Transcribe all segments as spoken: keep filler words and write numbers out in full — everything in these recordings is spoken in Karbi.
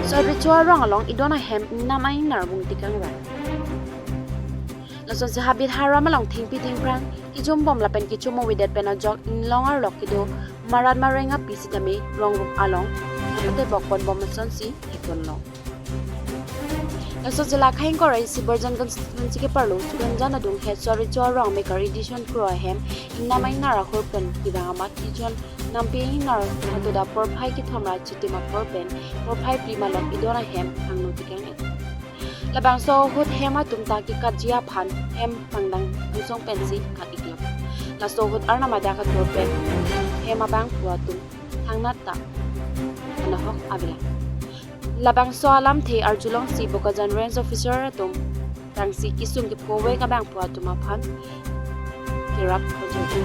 Chotrecho arong along idon ahem ingnam ingnar vung tekang rai. Lasonsi habit haram along thengpi thengphrang kejum bom lapen kechomo avedet pen ajok inglong arlok kedo marat mareng api sitame rong rup along atebok pon bom asonsi hekon long. Laso jila khang korai si Borjan constituency keparlo Suranjan adunghet Chotrecho arong mekar edition kro ahem ingnam ingnar ahur pen kevang amat ijon nampi ingnar hatoda porphai kethom ra chitim apor pen porphai phli malom idon ahem angno tekang et. Labangso ahut hem atum ta kekatji aphan hem pangdang angsong pensi kat iklap. Laso ahut Arnam adak atur pen hem abangphu atum thangnat ta anahok avelang. Labangso alamthe arjulongsi Bokajan Range Officer atum tangsi kesung kepo vek abangphu atum aphan kerap pajirdi.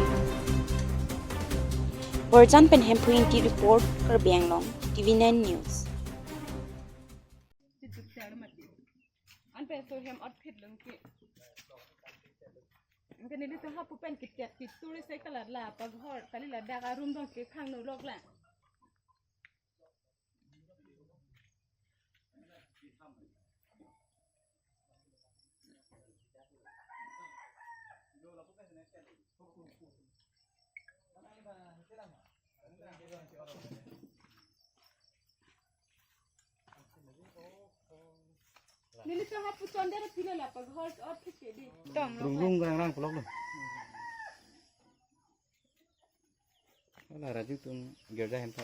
Borjan pen Hemphu Ingti report, Karbi Anglong, T V nine News. Anpe so hem outfit longki. Anke neli to hapu pen kitet ki tourist cycle la paghor kali ladak arum dong ke khangno lok la. Neli to hapu chonder pilo la paghor outfit ke di. Rung rung rang rang pelok lo. Ala Raju tum gerja hem ta.